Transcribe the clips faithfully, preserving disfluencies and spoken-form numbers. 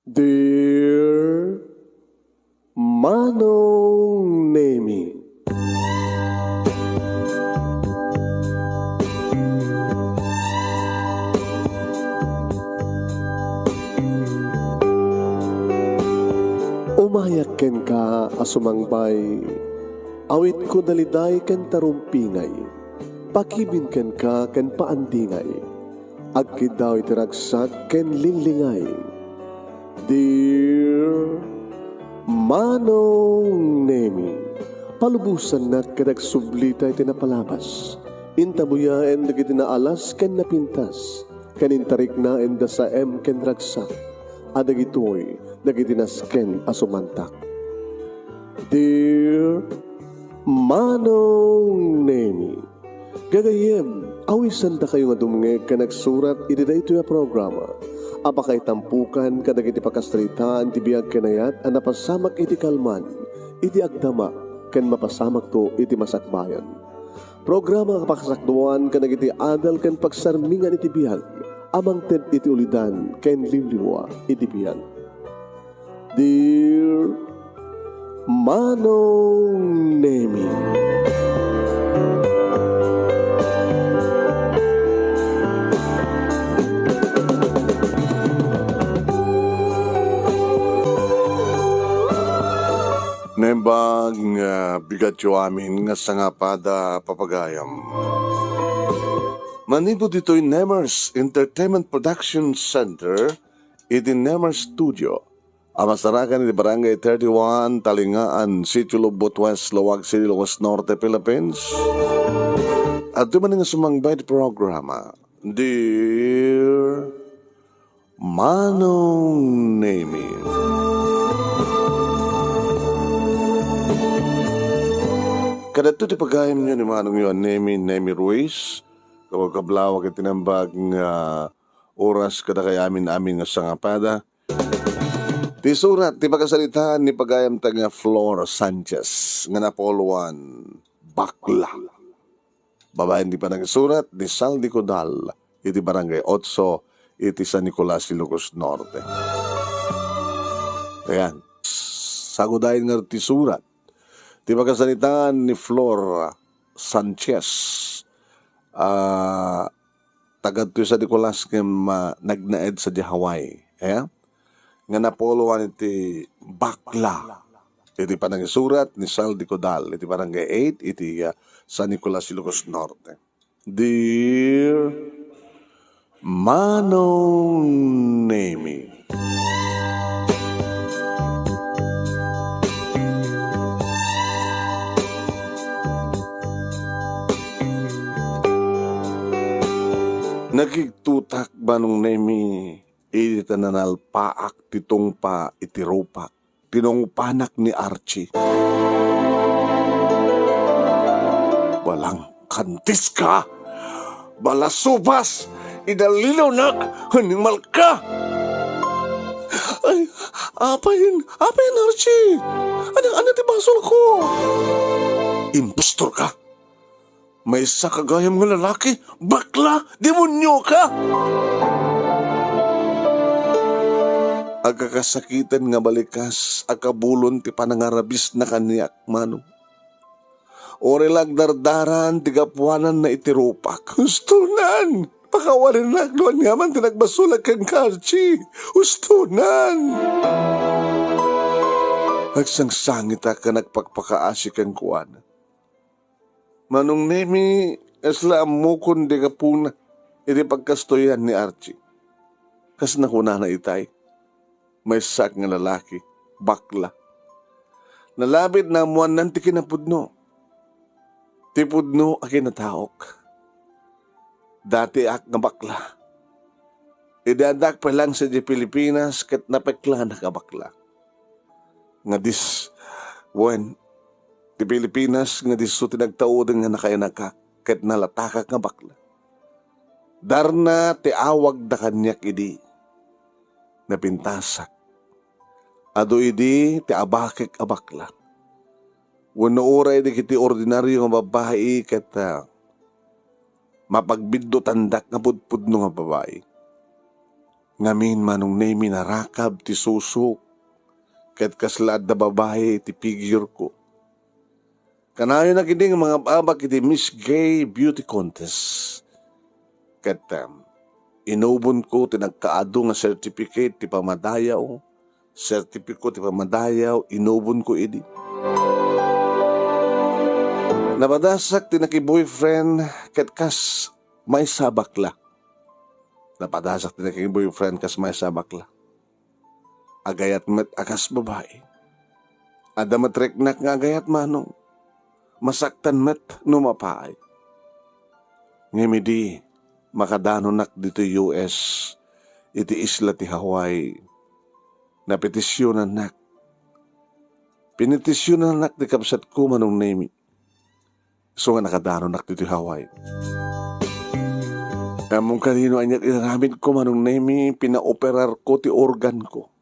Dear Manong Nemi. Umayak kenka a sumangbay, awitko daliday ken tarumpingay, pakibin kenka ken paandingay, agkiddaw iti ragsak ken linglingay. Dear Manong Nemi, palubosannak ket agsublita iti napalabas. Intabuyaen dagiti naalas ken napintas, ken intariknaen da saem ken ragsak, a dagitoy dagiti nasken a sumantak. Dear Manong Nemi, gagayyem, awisandakayo nga dumngeg ken agsurat iti daytoy a programa a pakaitampokan kadagiti pakasaritaan ti biag ken ayat a napasamak iti kalman, iti agdama, ken mapasamakto iti masakbayan. Programa a pakasakduan kadagiti adal ken pagsarmingan iti biag a mangted iti ulidan ken liwliwa iti biag. Dear Manong Nemi. Naimbag nga bigatyo amin nga sangapada, papagayam. Manipud ditoy Nemers Entertainment Production Center, iti Nemers Studio, a masarakan iti Barangay thirty-one, Talingaan, Sitio Lubot West, Laoag City, Ilocos Norte, Philippines. Adtoy manen nga sumangbay iti programa, Dear Manong Nemi. Kadagitoy ti pagayamyo ni manongyo a Nemi, Nemi Ruiz. Kabkablawak iti naimbag nga oras kadakayo amin-amin nga sangapada. Ti surat ti pakasaritaan ni pagayamta nga Flor Sanchez nga napauluan, Bakla. Babaen ti panangisurat ni Saldi Codal iti Barangay Otso iti San Nicolas, Ilocos Norte. Ayan. Sagudayen nga ti surat ti pakasaritaan ni Flor Sanchez. Ah, tagadtoy San Nicolas ngem, ah, nagnaed sadiay Hawaii. Ayan. Nga napauluan iti Bakla. Iti panangisurat ni Saldi Codal iti Barangay eight iti, ah, San Nicolas, Ilocos Norte. Dear Manong Nemi. Nakigtutak, Manong Nemi, idi ta nanalpaak ti tungpa iti rupak. Tinungpanak ni Archie. Balangkantis ka! Balasubas! Idalilawnak! Animal ka! Ay, apay, apay, Archie! Ano, ano ti basol ko? Impostor ka! Maysa ka gayam nga lalaki, bakla, demonyo ka! Agkakasakiten nga balikas a kabulon ti panangarabisna kaniak, Manong. Uray la agdardaran ti gapuananna iti rupak. Hustonan! Pakawalennak no ania man ti nagbasolak kenka, Archie. Hustonan! Agsangsangitak ken agpakpakaasi kenkuana. Manong Nemi, kasla ammokon ti gapuna iti pagkastoyan ni Archie. Kas nakunana itay, maysaak nga lalaki, bakla. Nalabit naammoannan ti kinapudno. Ti pudno a kinataok. Datiak nga bakla. Idi addaak pay laeng sadiay Pilipinas ket napeklanak a bakla. Nga dis-, wen, ti Pilipinas nga disso ti nagtauden nga nakainagak ket nalatakak nga bakla. Darna ti awagda kaniak idi. Napintasak. Adu idi ti abakek a bakla. Wenno uray dagiti ordinario nga babbai ket, ah, mapagbiddutanda nga pudpudno nga babai. Ngamin, Manong Nemi, narakab ti susok, ket kasla adda babai ti figure ko. Kanayonak idi nga mangab-abak iti Miss Gay Beauty Contest. Ket, em, inubon ko ti nagkaadu nga certificate ti pamadayaw, sertipiko ti pamadayaw, inubon ko idi. Napadasak ti naki-boyfriend ket kas maysa a bakla. Napadasak ti naki-boyfriend kas maysa a bakla. Agayat met a kas babai. Adda met riknak nga agayat, Manong. Masaktan met no mapaay. Ngem idi makadanonak ditoy U S, iti isla ti Hawaii, napetisionannak. Pinetisionannak ti kabsatko, Manong Nemi. Isu nga nakadanonak ditoy Hawaii. Ammom kadino aniat inaramidko, Manong Nemi, pinaoperarko ti organko.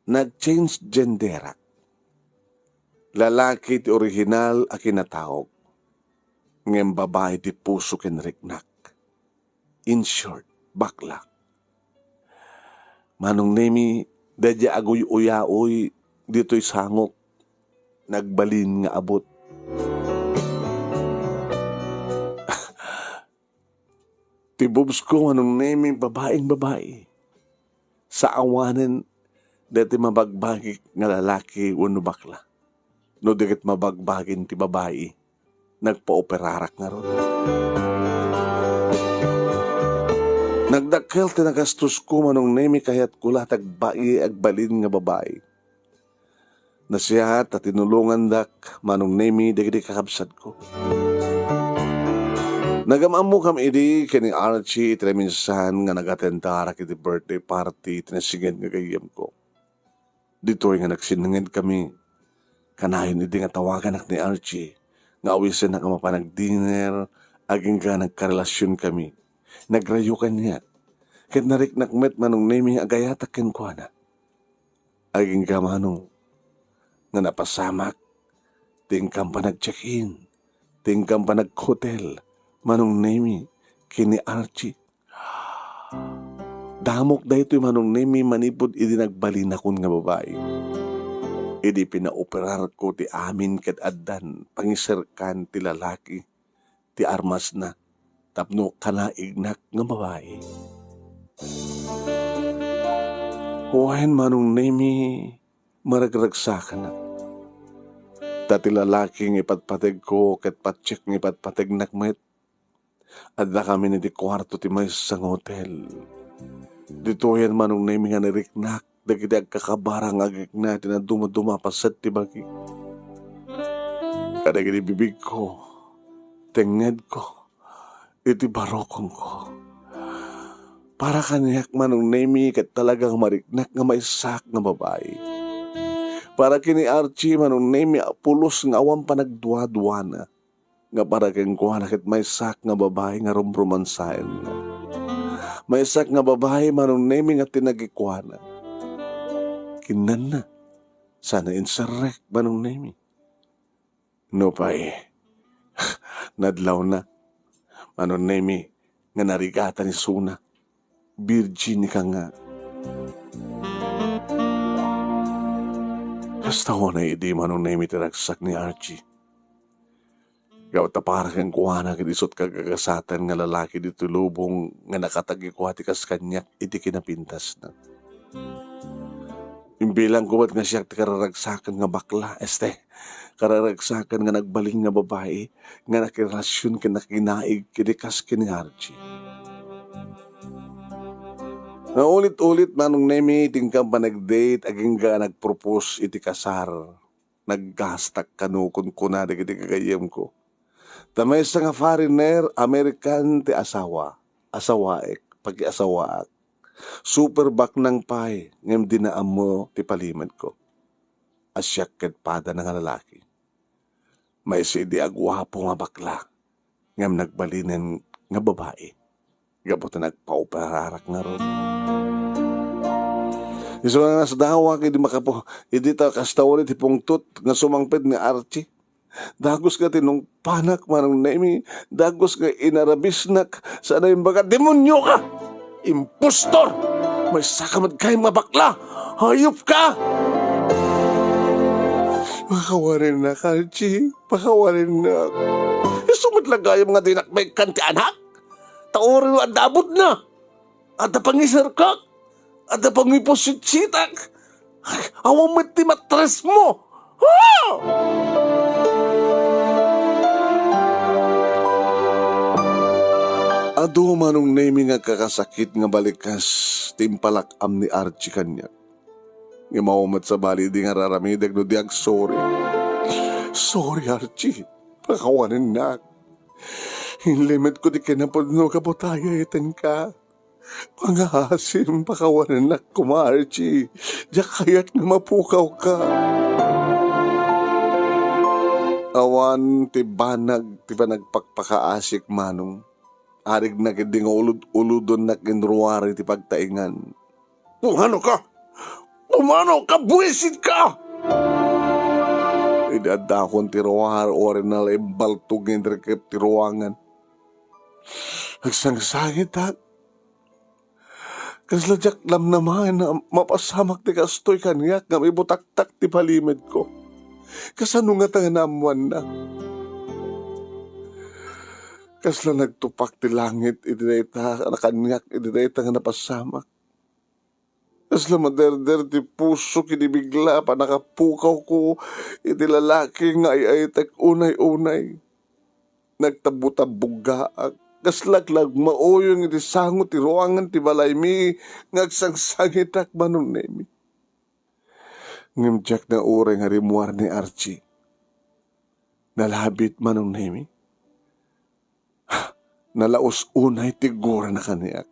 Nag-change genderak. Lalaki ti original a kinataok, ngem babai ti puso ken riknak. In short, bakla. Manong Nemi, daydi aguy-uyaoy ditoy sangok. Nagbalin nga abut. Ti boobs ko, Manong Nemi, babaeng babai. Saawanen daytoy mabagbagik nga lalaki wenno bakla. No di ket mabagbagin ti babai, nagpaoperarak ngarud. Nagdakkel ti nagastosko, Manong Nemi, kayatko la ti agbai-, agbalin nga babai. Nasiat a tinulongandak, Manong Nemi, dagiti kakabsatko. Nagam-ammokami idi ken ni Archie iti naminsan nga nagatendarak iti birthday party iti nasinged nga gayyemko. Ditoy nga nagsinnengedkami, kanayon idi nga tawaganak ni Archie nga awisennak a mapan agdinner agingga nagkarelasionkami. Nagrayo kaniak, ket nariknak met, Manong Nemi, nga agayatak kenkuana. Agingga, Manong, nga napasamak ti inkam panag-check-in, ti inkam panag-hotel, Manong Nemi, ken ni Archie. Damok daytoy, Manong Nemi, manipud idi nagbalinakon nga babai. Idi pinaoperarko ti amin ket addan pangiserkan ti lalaki ti armasna tapno kanaignak nga babai. Wen, Manong Nemi, maragragsakanak. Ta ti lalaki nga ipatpategko ket patse nga ipatpategnak met. Addakamin iti kuarto ti maysa nga hotel. Ditoyen, Manong Nemi, nga nariknak dagiti agkakabara nga agikna ti nadumaduma a paset ti bagik. Kadagiti bibigko, tengngedko, iti barokonko. Para kaniak, Manong Nemi, ket talaga nga mariknak nga maysaak nga babai. Para ken ni Archie, Manong Nemi, a pulos nga awan panagduaduana. Nga para kenkuana ket maysaak nga babai nga rumrumansaenna. Maysaak nga babai, Manong Nemi, nga tinagikuana. Kinnanna, sana inserrek, Manong Nemi. Nupay, nadlawna, Manong Nemi, nga narigatan isuna. Virgin ka nga. Kasta unay idi, Manong Nemi, ti ragsak ni Archie. Gapu ta para kenkuana ket isut' kagagasatan nga lalaki ditoy lubong nga nakatagikua ti kas kaniak iti kinapintasna. Imbilangko met nga siak ti kararagsakan nga bakla, este, kararagsakan nga nagbalin nga babai nga nakirelasion ken nakinaig iti kas ken ni Archie. Nga ulit-ulit, Manong Nemi, ti inkam panagdate agingga nagpropose iti kasar. Naggastak kano, kunkuna dagiti gagayyemko. Ta maysa nga foreigner, American ti asawa, asawaek, pakiasawaak. Super baknang pay, ngem dina ammo ti palimenko. A siak ket padana nga lalaki. Maysa idi a guapo nga bakla, ngem nagbalinen nga babai. Gapu ta nagpaoperarak ngarud. Isu nga nasdawak idi makapo-, idi ta kasta unay ti pungtot nga sumangpet ni Archie. Dagus nga tinungpanak, Manong Nemi, dagus nga inarabisnak, sa naimbag a, "Demonyo ka!" Impostor! Maysaka met gayam nga bakla! Hayop ka! Pakawanennak, Archie. Pakawanennak. Isu met la gayam nga dinak maikkan ti anak? Ta uray adda abutna. Adda pangiserkak. Adda pangipusitsitak. Awan met ti matres mo. Ah! Adu Manong Nemi nga kakasakit nga balikas ti impalak-am ni Archie kaniak. Ngem awan met sabali idi nga raramidek no di agsorry. Sorry, Archie. Pakawanennak. Inlimetko ti kinapudno gapu ta ayatenka. Pangaasim, pakawanennak koma, Archie. Diak kayat nga mapukawka. Awan ti banag ti panagpakpakaasik, Manong. Arigna ketdi nga ulod-ulodonnak ken ruar iti pagtaingan. Pumanoka! Pumanoka, buisitka! Idi addakon ti ruar, uray nalaimbalto nga inrikep ti ruangan. Agsangsangitak. Kasla diak namnamaen a mapasamak ti kastoy kaniak ngem ibutaktak ti palimedko. Kasano ngata nga naammoanna? Kasla nagtupak ti langit iti dayta a kaniak iti dayta nga napasamak. Kasla maderder ti pusok idi bigla a pannakapukawko iti lalaki nga ay-ayatek unay-unay. Nagtabbutabbugaak. Kaslak la agmauyong iti sango ti ruangan ti balaymi nga agsangsangitak, Manong Nemi. Ngem diak nauray nga rimmuar ni Archie. Nalabit, Manong Nemi. Nalaus unay ti gurana kaniak.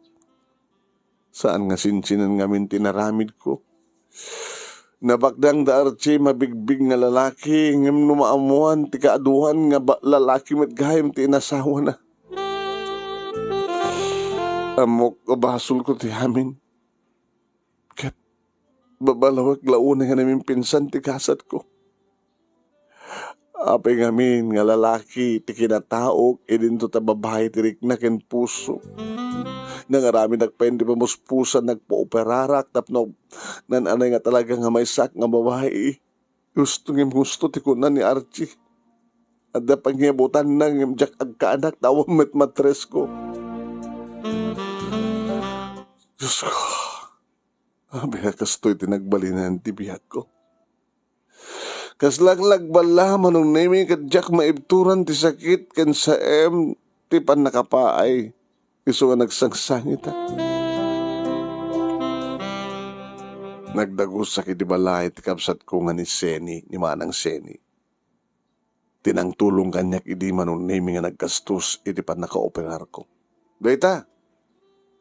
Saan nga sinsinan ngamin ti inaramidko. Nabaknang da Archie mabigbig nga lalaki, ngem no maammoan ti kaaduan nga ba-, lalaki met gayam ti inasawana. Ammok a basolko ti amin. Ket babalawek la unay nga namimpinsan ti gasatko. Apay ngamin nga lalaki ti kinataok, idinto ta babai ti rikna ken puso. Nangaramidek pay ti pamuspusan, nagpaoperarak tapno naan-anay nga talaga nga maysak nga babai. Gusto ngem gusto ti kuna ni Archie. Adda pangiyabutanna ngem diak agkaanak ta awan met matresko. Diosko, apay a kastoy ti nagbalinan ti biagko. Kaslak la agballa, Manong Nemi, ket diak maibturan ti sakit ken saem ti pannakapaay. Isu nga nagsangsangitak. Nagdagusak iti balay ti kabsatko nga ni Seni, ni Manang Seni. Ti nangtulong kaniak idi, Manong Nemi, nga naggastos iti pannakaoperarko. Dayta,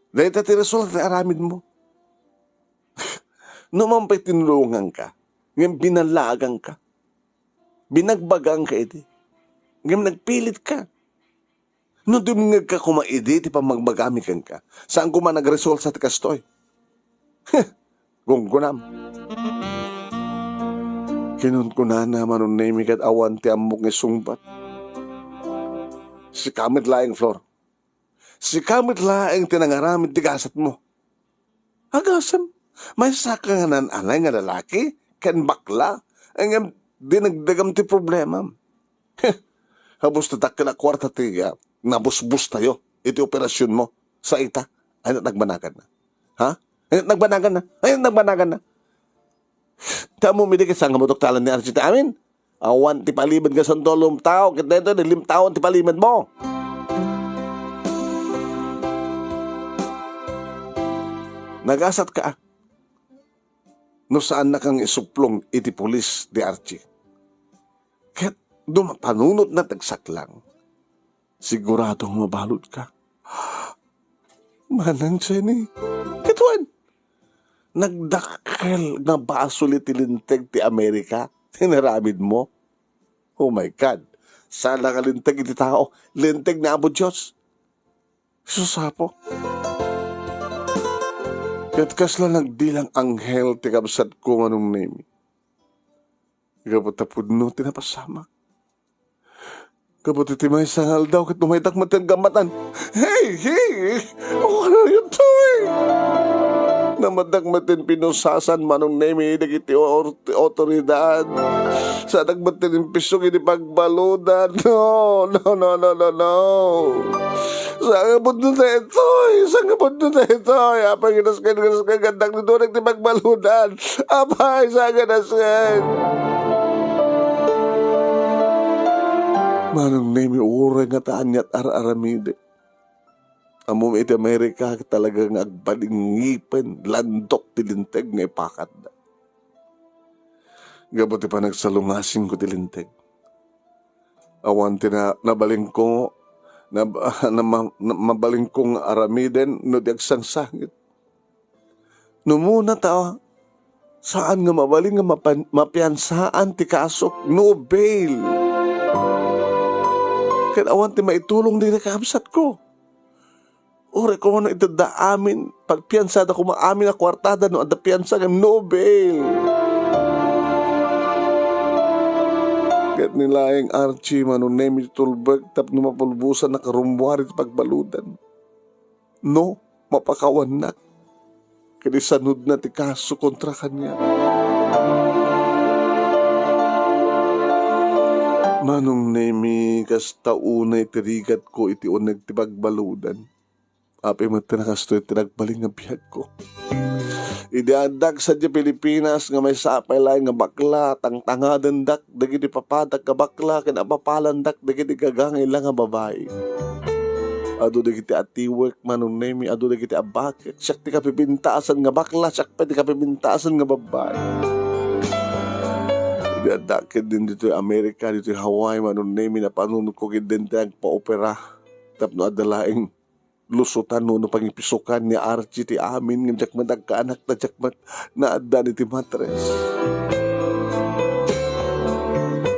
dayta ti resulta ti aramidmo. No man pay tinulonganka, ngem binallaaganka, binagbagangka idi, ngem nagpilitka. No dumngegka koma idi ti pammagbagami kenka, saan koma nagresulta ti kastoy. Heh, gunggonam. Kinunkunana, Manong Nemi, ket awan ti ammok nga isungbat. Sika met laeng, Flor. Sika met laeng ti nangaramid ti gasatmo. Agasem, maysaka nga naan-anay nga lalaki ken bakla, ngem dinagdagam ti problemam. Heh, habus ti dakkel a kuarta ti, ah, nabusbustayo iti operasionmo. Sa ita, ay nagbanaganna. Ha? Ay nagbanaganna. Ay nagbanaganna. Ti ammom idi ket saan nga budoktalan ni Archie ti amin? Awan ti palimed nga santo a lumtao, ket daytoy limtaon ti palimedmo. Nagasatka, ah, no saannaka nga isuplong iti pulis ni Archie. Ket no mapanunotna ti agsaklang, sigurado nga mabaludka. Manang Jenny, ket wen, nagdakkel nga basol iti Linteg ti Amerika ti inaramidmo. Oh my God! Saan la nga linteg iti tao, linteg ni Apo Dios. Sus, Apo. Ket kasla nagdilang anghel ti kabsatko, Manong Nemi. Gapu ta pudno ti napasamak. Gapu ti maysa nga aldaw ket umaydak met ti aggammatan. Hey, hey! What are you doing? Namatdak met ti pinusasan, Manong Nemi, dagiti or-, otoridad. Sadak met ti impisok iti pagbaludan. No, no, no, no, no, no. Sangapod no daytoy, sangapod no daytoy. Apay, ginasken, ginasken, gandak ni Dorek ti pagbaludan. Apay, sa ginasken. Manong Nemi, uray nga ta aniat ar-aramidek. Ammom iti Amerika, talaga nga agbalingipen, landok ti linteg nga ipakatda. Gapu ti panagsalungasingko ti linteg. Awan ti na-, nabalinko, nab-, na ma-, na mabalinko nga aramiden no di agsangsangit. No muna ta, saan nga mabalin nga mapan-, mapiansaan ti kasok, no bail. Ket awan ti maitulong dagiti kakabsatko. Uray koma no itedda amin, pagpiansada koma amin a kuartada no adda piansa ngem no bail. Ket ni laeng Archie, Manong Nemi, ti tulbek tapno mapulbosan a karummuar iti pagbaludan. No, mapakawannak. Ket isanudna ti kaso kontra kaniak. Manong Nemi, kasta unay ti rigatko iti uneg ti pagbaludan. Apay met ti nakastoy ti nagbalin nga biagko. Idi addak sadiay Pilipinas nga maysa pay laeng nga bakla, tangtangadendak dagiti papadak nga bakla ken apapalandak dagiti gagangay la nga babai. Adu dagiti atiwek, Manong Nemi, adu dagiti abakek. Siak ti kapipintasan nga bakla, siak pay ti kapipintasan nga babai. Idi addak ketdin ditoy Amerika, ditoy Hawaii, Manong Nemi, napanunotko ketdin ti agpaopera tapno adda laeng lusotan wenno pangipisokan ni Archie ti amin, ngem diak met agkaanak ta diak met naaddan iti matres.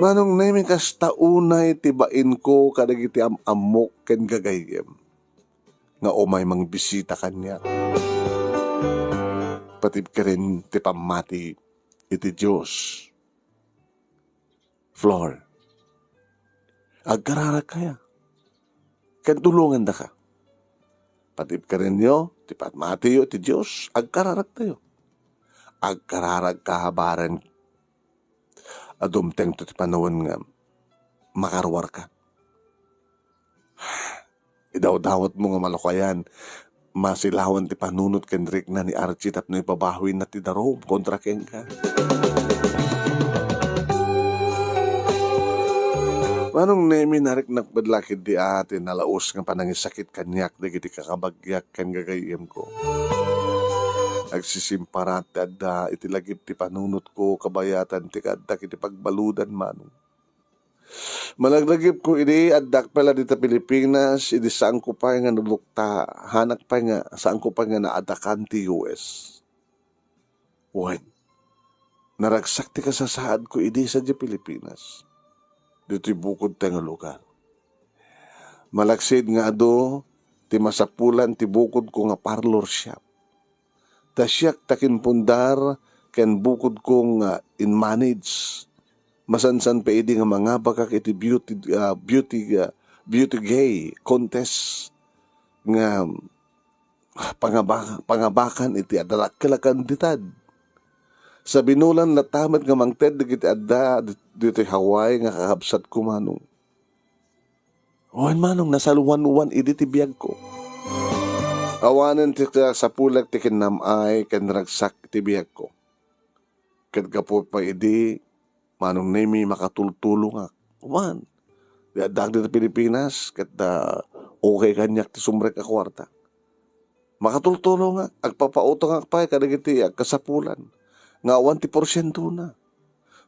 Manong Nemi, kasta unay ti bainko kadagiti am-ammok ken gagayyem nga umay mangbisita kaniak. Patibkeren ti pammati iti Dios. Flor, agkararagkaya ken tulongandaka. Patibkerenyo ti pammatiyo iti Dios, agkararagtayo. Agkararagka, bareng a dumtengto ti panawen nga makaruarka. Idawdawatmo nga malukayan, masilawan ti panunot ken rikna ni Archie tapno ipabawina ti darum kontra kenka. Manong Nemi, nariknak met la ketdi a ti nalaus nga panangisakit kaniak dagiti kakabagiak ken gagayyemko. Agsisimparat ti adda iti lagip ti panunotko kabayatan ti kaaddak iti pagbaludan, Manong. Malaglagipko idi addak pay la dita Pilipinas, idi saanko pay nga nadukta, hanak pay nga, saanko pay nga naadakan ti U S. Wen, naragsak ti kasasaadko idi sadiay Pilipinas, ditoy bukodtayo nga lugar. Malaksid nga adu ti masapulan ti bukodko nga parlor shop. Ta siak ti akinpundar ken bukodko nga in-manage. Masansan pay idi nga mangabakak iti beauty, ah, beauty, ah, beauty gay contest nga pangaba-, pangabakan iti adda dakkel a kandidad. Sabinulan latta met nga mangted dagiti adda dit-, ditoy Hawaii nga kakabsatko, Manong. Wen, Manong, nasaluan-uan idi ti biagko. Awanen ti kasapulek ti kinnam-ay ken ragsak ti biagko. Ket gapu pay idi, Manong Nemi, makatultulongak. Wen, di addaak dita Pilipinas, ket, ah, okay kaniak ti sumrek a kuarta. Makatultulongak, agpapautangak pay kadagiti agkasapulan nga awan ti porsientona.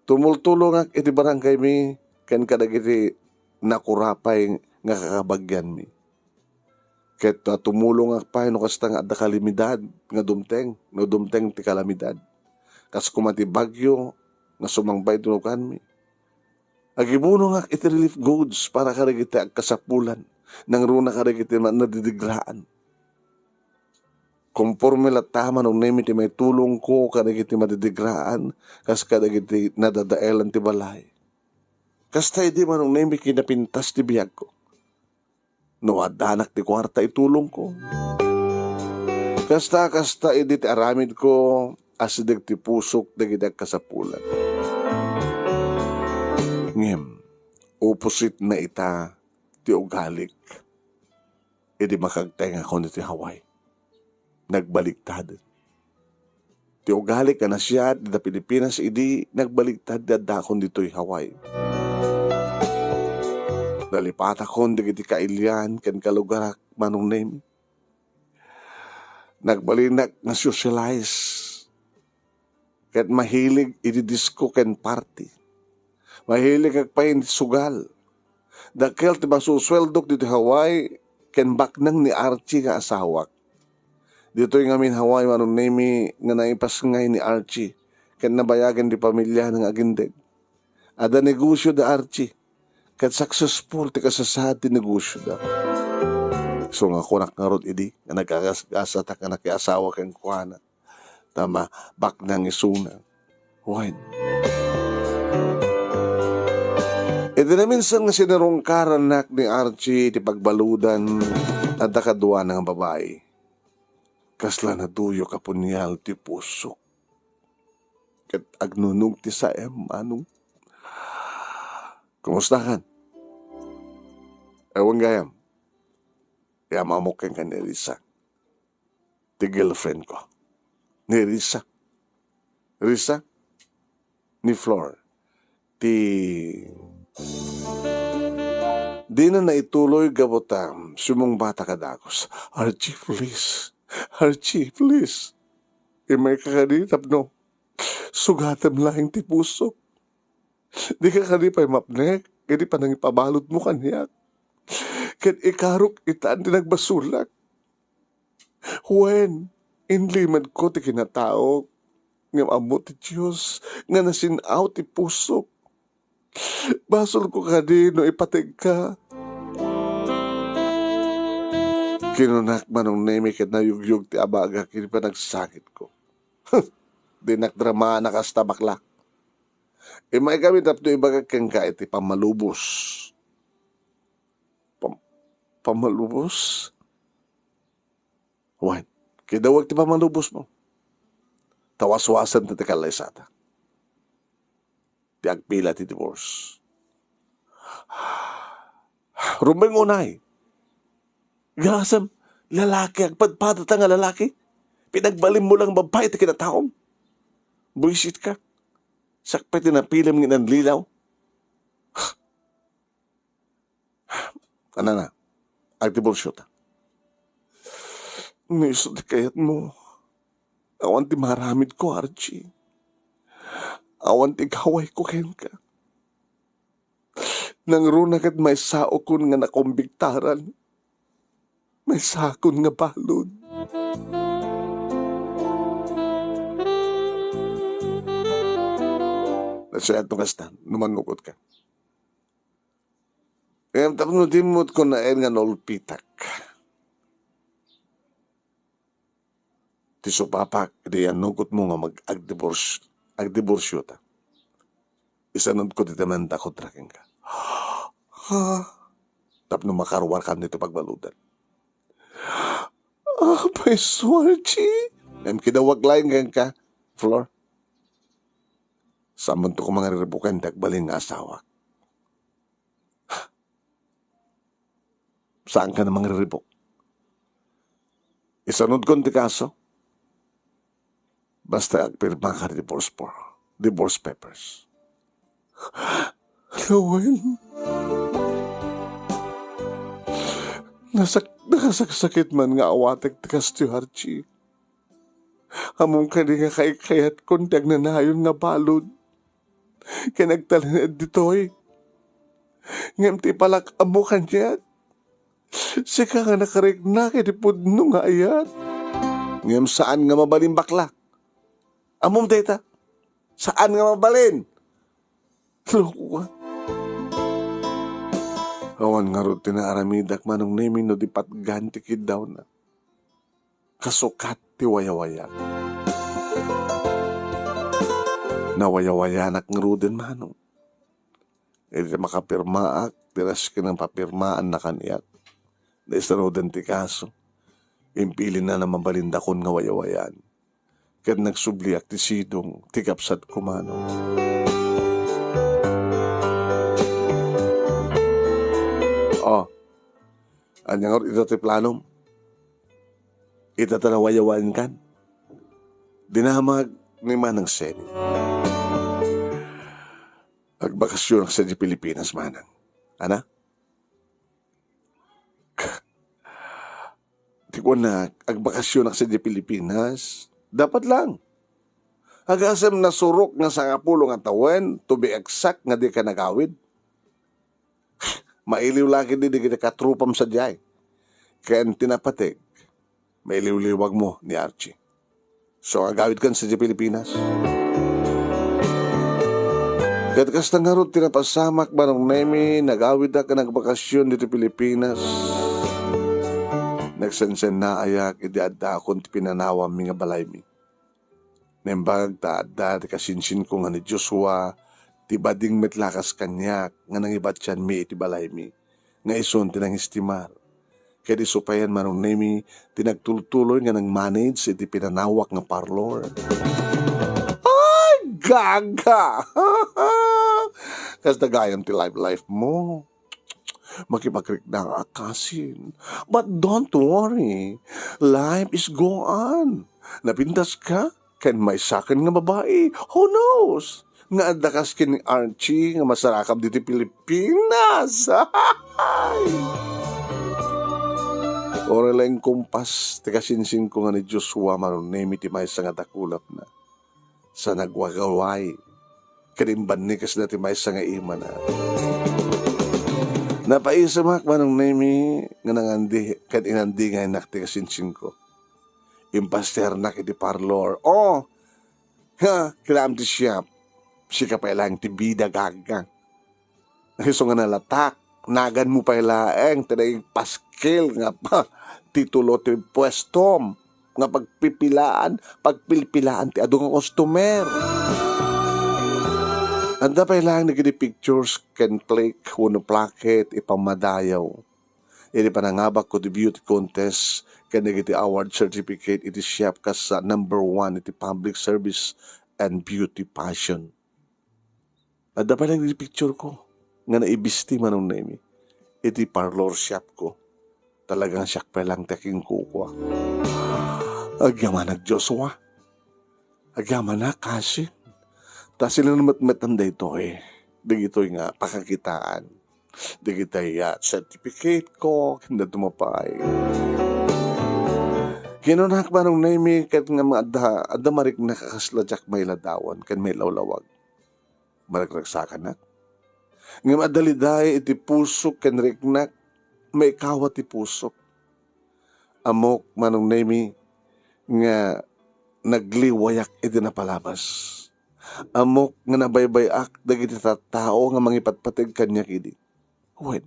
Tumultulongak iti barangaymi ken kadagiti nakurapay nga kakabagianmi. Ket, ah, tumulongak pay no kasta nga adda kalamidad nga dumteng, no dumteng ti kalamidad. Kas koma ti bagyo nga sumangpay iti nukanmi. Agibunongak iti relief goods para kadagiti agkasapulan. Nangruna kadagiti ma-, nadidigraan. Konforme latta, Manong Nemi, ti maitulongko kadagiti madidigraan, kas kadagiti nadadaelan ti balay. Kasta idi, Manong Nemi, kinapintas ti biagko. No addanak ti kuarta, itulongko. Kasta, kasta idi ti aramidko, asideg ti pusok dagiti agkasapulan. Ngem, opposite na ita ti ugalik idi makagtengakon iti Hawaii. Nagbaligtad. Ti ugalik nga nasayaat dita Pilipinas idi nagbaligtad ti addakon ditoy Hawaii. Nalipatakon dagiti kailian ken kalugarak, Manong Nemi. Nagbalinak nga socialize ket mahilig iti disco ken party. Mahilig agpayen iti sugal. Dakkel ti masusueldok ditoy Hawaii ken baknang ni Archie nga asawak. Ditoy ngamin Hawaii, Manong Nemi, nga naipasngay ni Archie ken nabayagen ti pamiliana nga agindeg. Adda negosio da Archie, ket successful ti kasasaad ti negosioda. Isu nga kunak ngarud idi nga nagkagasatak nga nakiasawa kenkuana, ta mabaknang isuna. Wen. Iti naminsan nga sinarungkarannak ni Archie iti pagbaludan, adda kaduana nga babai. Kasla naduyok a punyal ti pusok. Ket agnunug ti saem, Manong. Kumustakan? Awan gayam. Iam-amok kenka ni Risa. Ti girlfriend ko. Ni Risa. Risa? Ni Flor. Ti dina naituloy gapu ta sumungbatak a dagus. Archie, please. Archie, please. Imayka kadi tapno sugatem laeng ti pusok. Dika kadi pay mapnek iti panangipabaludmo kaniak. Ket ikarok itan ti nagbasolak. Wen, inlimedko ti kinataok, ngem ammo ti Dios nga nasin-aw ti pusok. Basolko kadi no ipategka. Kinunak, Manong Nemi, ket nayugyog ti abagak iti panagsakitko. Dinak dramaana kasta, bakla. Immaykami tapno ibagak kenka iti pammalubos. Pam-, pammalubos? Wen, kidawag ti pammalubosmo. Ta waswasen ti kallaysata. Ti agpila ti divorce. Rumbeng unay. Gasem, lalaki, agpadpadata nga lalaki. Pinagbalinmo lang babai ti kinataom. Buisitka. Sakbay ti napilem nga inanlilaw. Kanana, agdiborsiota. No isu ti kayatmo, awan ti maaramidko, Archie. Awan ti igawayko kenka. Nangruna ket maysaokon nga nakombiktaran. Maysakon nga balud. Nasayaat no kasta, no mannukotka. Ngem tapno dimmot kunaen nga nulpitak ti supapak, idi annukotmo nga mag-, agdibors-, agdiborsiota. Isanudko ti demanda kontra kenka. Ha? Tapno makaruarkan ditoy pagbaludan. Apay, Archie. Ngem kidawag laeng kenka, Flor. Saanmonto koma nga riribuken ti agbalin nga asawak. Saanka a mangriribuk. Isanudkon ti kaso. Basta agpirmaka ti divorce form, divorce papers. Lawen. Nasak-, nakasaksakit man nga awatek ti kastoy, Archie. Ammom kadi nga kaykayatkon ti agnanayon nga balud ken agtalinaed ditoy. Ngem ti ipalak-ammo kaniak, sika nga nakariknak iti pudno nga ayat. Ngem saan nga mabalin, bakla. Ammom dayta? Saan nga mabalin? Loko ka. Awan ngarud ti naaramidak, Manong Nemi, no di patgan ti kiddawna. Kasukat ti wayawayak. Nawayawayanak ngaruden, Manong. Idi makapirmaak, ti rasken a papirmaanna kaniak. Naisanuden ti kaso. Impilinna a mabalindakon nga wayawayan. Ket nagsubliak ti sidong ti kabsatko, manong. Oh, ania ngarud ita ti planom? Ita ta nawayawaenkan? Dinamag ni Manang Seni. Agbakasionak sadiay Pilipinas, manang. Ana? Ti kunak, agbakasionak sadiay Pilipinas. Dapat lang. Agasem nasurok nga sangapulo nga tawen, to be exact, nga dika nagawid. Mailiw la ketdi dagiti katrupam sadiay. Ken ti napateg, mailiwliwagmo ni Archie. So, agawidkan sadiay Pilipinas. Ket kasta ngarud ti napasamak, Manong Nemi, nagawidak nga nagbakasion ditoy Pilipinas. Nagsensennaayak idi addaakon ti pinanawammi nga balaymi. Naimbag ta adda ti kasinsinko nga ni Joshua, ti bading met lakas kaniak nga nangibatianmi iti balaymi, nga isun ti nangistimar. Ket isu payen, Manong Nemi, ti nagtultuloy nga nag-manage iti pinanawak nga parlor. Ay, gaga! Kasta gayam ti life-life mo. Makipagrikna a kasin. But don't worry. Life is go on. Napintas ka? Ken maysakan nga babai. Who knows? Nga adda kas ken ni Archie nga masarakam ditoy Pilipinas. Uray la inkumpas ti kasinsinko nga ni Joshua, Manong Nemi, ti maysa nga dakulapna. Sa nagwagaway, ken imbannikasna ti maysa nga imana. Napaisemak, Manong Nemi, nga nangandi ken inandingaynak ti kasinsinko. Impasternak iti parlor. Oh, ha, kinam ti siap. Sika pay laeng ti bida, gaga. Isu nga nalatak, naganmo pay laeng ti naipaskil nga pa, titulo ti puestom nga pagpipilaan, pagpilpilaan ti adu nga customer. Adda pay laeng dagiti pictures ken plaque wenno plaque ti ipammadayaw iti panangabakko ti beauty contest ken dagiti award certificate iti siap kas number one iti public service and beauty passion. Adda pay laeng dagiti picture ko nga naibisti, Manong Nemi, iti parlor shop ko. Talagang siak pay laeng ti akinkukua. Agyamanak, Joshua. Agyamanak, kasin. Ta sinametmetam daytoy. Dagitoy nga pakakitaan. Dagitay, ah, certificate ko, ken dadduma pay. Kinunak, Manong Nemi, ket nga adda, adda mariknak a kasla diak mailadawan ken mailawlawag. Maragragsakanak. Ngem adda liday iti pusok ken riknak, maikawa ti pusok. Ammok, Manong Nemi, nga nagliwayak iti napalabas. Ammok nga nabaybay-ak dagiti tattao nga mangipatpateg kaniak idi. Wen,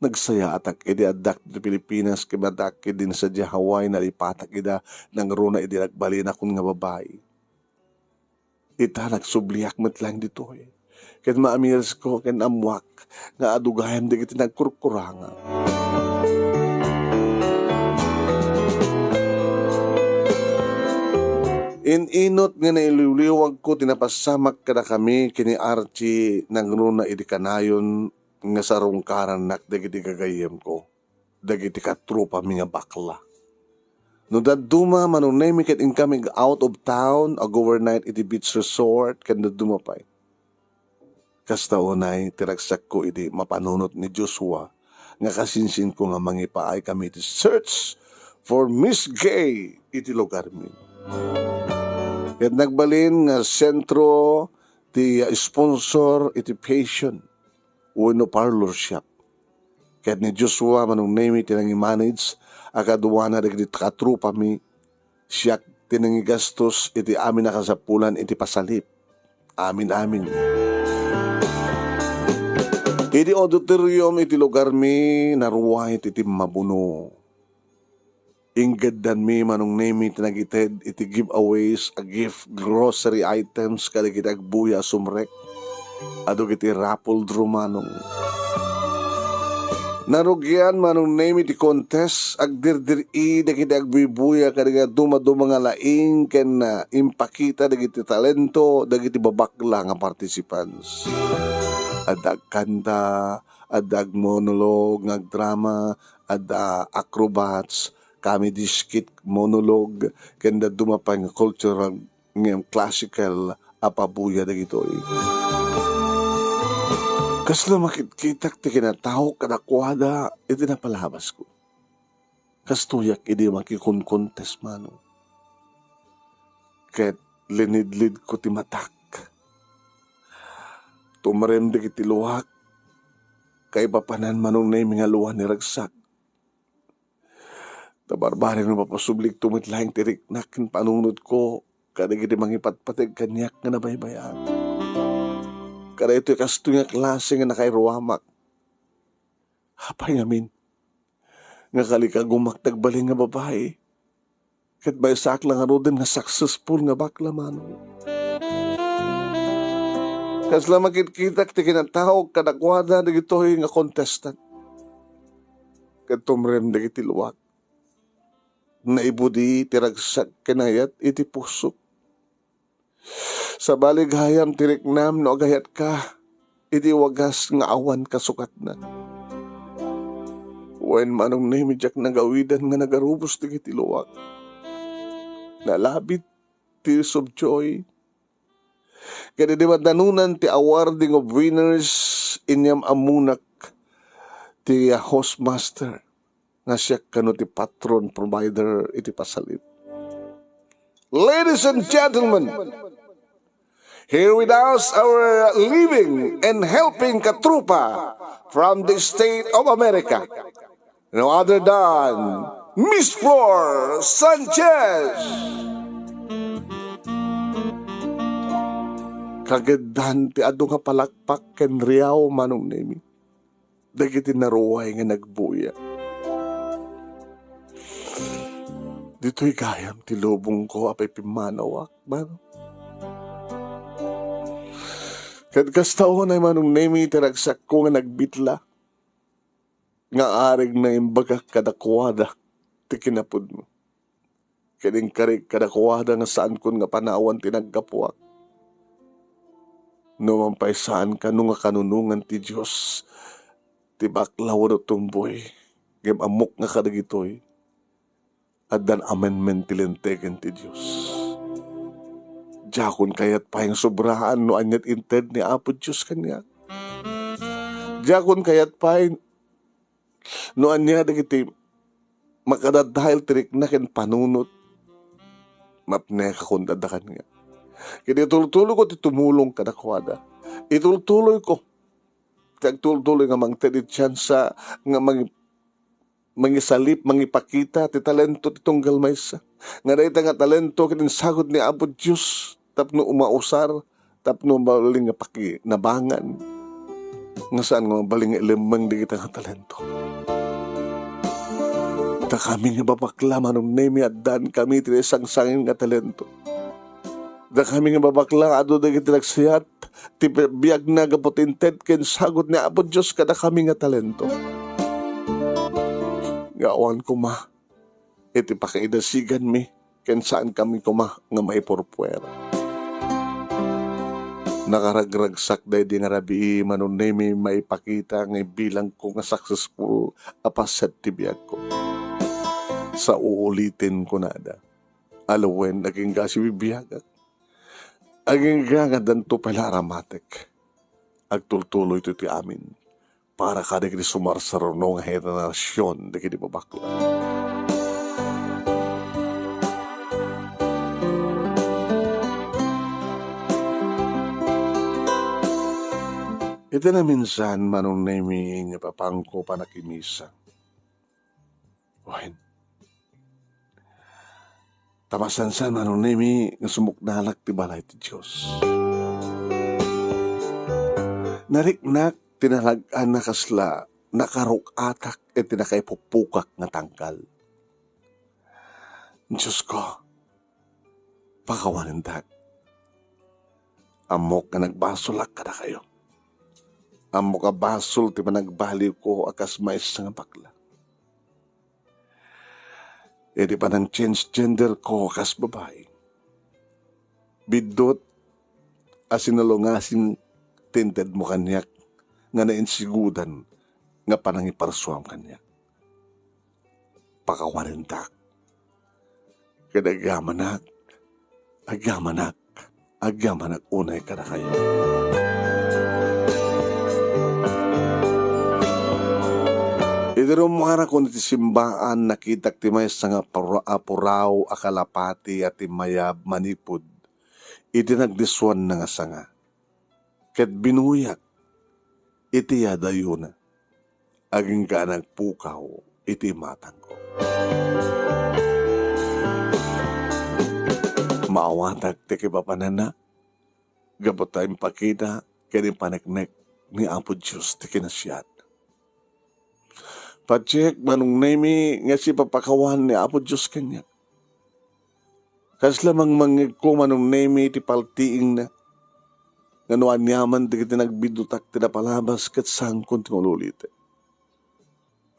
nagsayaatak idi addak ti Pilipinas ken addak idin sadiay Hawaii, nalipatak ida nangruna idi nagbalinakon nga babai. Ita, nagsubliak met laeng ditoy. Ket maamirisko ken ammuak nga adu gayam dagiti nagkurkuranga. In-inut nga nailiwliwagko ti napasamak kadakami ken ni Archie nangruna idi kanayon nga sarungkarannak dagiti gagayyemko, dagiti katrupami nga bakla. No dadduma, Manong Nemi, ket inkami out of town, ag-overnight iti beach resort, ken dadduma pay. Kasta unay ti ragsakko idi mapanunot ni Joshua nga kasinsinko nga mangipaaykami iti search for Miss Gay iti lugarmi. Ket nagbalin nga sentro ti sponsor iti fashion wenno parlor shop. Ket ni Joshua, Manong Nemi, ti nangimanage a kaduana dagiti katrupami. Siak ti nangigastos iti amin a kasapulan iti pasalip. Amin-amin. Iti auditorium iti lugarmi, naruay ti timmabuno. Inggaddanmi, Manong Nemi, ti nagited iti giveaways a gift grocery items kadagiti agbuya a sumrek. Adu iti raffle draw, Manong. Narugian Manong Nemi ti contest, agdirdir-i dagiti agbuybuya kadagiti dumaduma nga laing ken, ah, impakita dagiti talento dagiti babakla nga participants. Adda agkanta, adda agmonolog nga agdrama, adda acrobats, comedy skit, monolog, ken dadduma pay nga cultural ngem classical a pabuya dagitoy. Kasla makitkitak ti kinataok kadakuada iti napalabasko. Kastoyak idi makikonkontes, Manong. Ket linidlidko ti matak. Tumrem dagiti luak. Kaipapanan, Manong Nemi, nga luan ni ragsak. Ta barbareng no mapasublikto met laeng ti riknak ken panunotko kadagiti mangipatpateg kaniak nga nabaybayaak. Kadaytoy kastoy nga klase nga nakairuamak. Apay ngamin nga kalikagumak ti agbalin nga babai, ket maysaak la ngaruden nga successful nga bakla, Manong. Kasla makitkitak ti kinataok kadakuada dagitoy nga contestant. Ket tumrem dagiti luak. Naibudi ti ragsak ken ayat iti pusok. Sabali gayam ti riknam no agayatka iti wagas nga awan kasukatna. Wen, Manong Nemi, diak nagawidan nga nagarubos dagiti luak. Nalabit tears of joy. Ket idi maddanunan ti awarding of winners, inyam-ammonak ti, ah, host master nga siak kano ti patron provider iti pasalit. Ladies and gentlemen, here with us our living and helping katrupa from the State of America. No other than Miss Flor Sanchez. Kageddan ti adu nga palakpak ken riaw, Manong Nemi, dagiti naruay nga nagbuya. Ditoy gayam ti lubongko a pay pimmanawak, Manong. Ket kasta unay, Manong Nemi, ti ragsakko nga nagbitla. Nga arig naimbagak kadakuada ti kinapudmo. Ket inkarik kadakuada nga saankon nga panawan ti naggapuak. No man pay saan kano nga kanunongan ti Dios ti bakla wenno tumboy, ngem ammok nga kadagitoy, addan amendment ti lintegen ti Dios. Diakon kayat pay nga sobraan no aniat inted ni Apo Dios kaniak. Diakon kayat pay no ania dagiti makadadael ti rikna ken panunot. Mapnek a kunada kaniak. Ket itultuloyko ti tumulong kadakuada. Itultuloyko ti agtultuloy nga mangted iti tiansa nga mangi-, mangisalip, mangipakita ti talento ti tunggal maysa. Nga dayta nga talento ket insagut ni Apo Dios tapno umausar, tapno mabalin nga pakinabangan. Nga saan nga mabalin nga ilemmeng dagita nga talento. Dakami nga babakla, Manong Nemi, addaankami ti sangsangen nga talento. Dakami nga babakla, adu dagiti nagsayat ti bi-, biagna gapu ti inted ken sagut ni Apo Dios kadakami nga talento. Nga awan koma iti pakaidasiganmi ken saankami koma nga maipurpuer. Nakaragragsak daydi nga rabii, Manong Nemi, maipakita nga ibilangko nga successful a paset ti biagko. Sa uuliten kunada. Alawen, agingga sibibiagak. Agingga nga addanto pay la aramatek. Agtultuloyto ti amin para kadagiti sumarsaruno nga henerasion dagiti babakla. Iti naminsan, Manong Nemi, nga papanko panakimisa. Wen, ta masansan, Manong Nemi, nga sumuknalak ti balay ti Dios. Nariknak ti nalag-an a kasla nakaruk-atak iti nakaipuppukak nga tangkal. Diosko, pakawanendak. Ammok nga nagbasolak kadakayo. Ammok a basol ti panagbaliwko a kas maysa nga bakla. Iti panang-change genderko a kas babai. Biddut a sinalungasing ti intedmo kaniak nga nainsigudan nga panangiparsuam kaniak. Pakawanentak. Ket agyamanak, agyamanak, agyamanak unay kadakayo. Idi rummuarakon iti simbaan, nakitak ti maysa nga pura-, a puraw a kalapati a timmayab manipud iti nagdisuanna nga sanga. Ket binuyak iti yadayona, agingga a nagpukaw iti imatangko. Maawatak ti kipapananna, gapu ta impakita ken impaneknek ni Apo Dios ti kinasiat. Patiek, Manong Nemi, nga sipapakawan ni Apo Dios kaniak. Kasla mangmangngegko, Manong Nemi, ti paltiingna, nga no aniaman dagiti nagbiddutak ti napalabas ket saankon ti nga ululiten.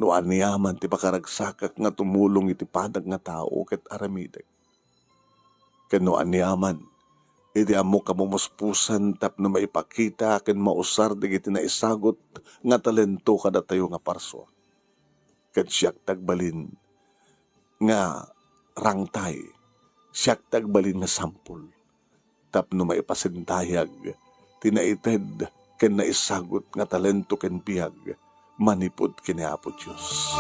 No aniaman ti pakaragsakak nga tumulong iti padak nga tao ket aramidek. Ken no aniaman iti ammok a mumuspusan tapno maipakita ken mausar dagiti naisagut nga talento kadatayo nga parsua. Ket siak ti agbalin nga rangtay, siak ti agbalin nga sampol, tapno maipasindayag ti naited ken naisagut nga talento ken biag manipud ken ni Apo Dios.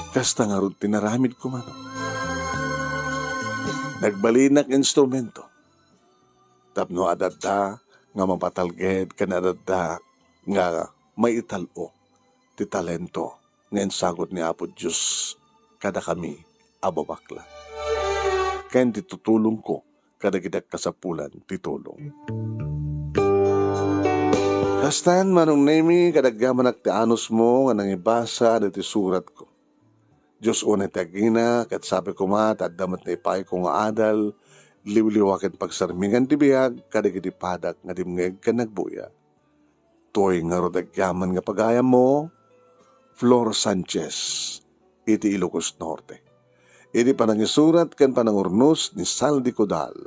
Kasta ngarud ti naramidko, Manong. Nagbalinak instrumento tapno adda nga mapatalged ken adda nga maital-o ti talento nga insagut ni Apo Dios kadakami a babakla. Ken ti tutulongko kadagiti agkasapulan ti tulong. Kastan, Manong Nemi, ket agyamanak ti anusmo nga nangibasa dagiti suratko. Dios unay ti agina, ket sapay koma ta adda met naipayko nga adal, liwliwa ken pagsarmingan ti biag kadagiti padak nga dimngeg ken nagbuya. Toy ngarud agyaman nga pagayammo, Flor Sanchez, iti Ilocos Norte. Iti panangisurat ken panangurnos ni Saldi Codal,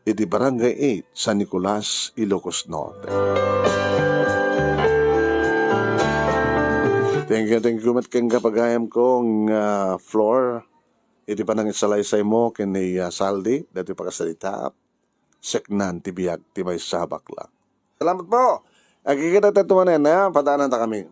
iti Barangay eight, San Nicolas, Ilocos Norte. Thank you, thank you met ken kapagayam ko nga Flor, iti panangisalaysay mo ken ni, ah, Saldi, dati pakasarita, seknan ti biag ti maysa a bakla. Salamat po. Agkikita tayo manen, ha? Padaanan ta kami.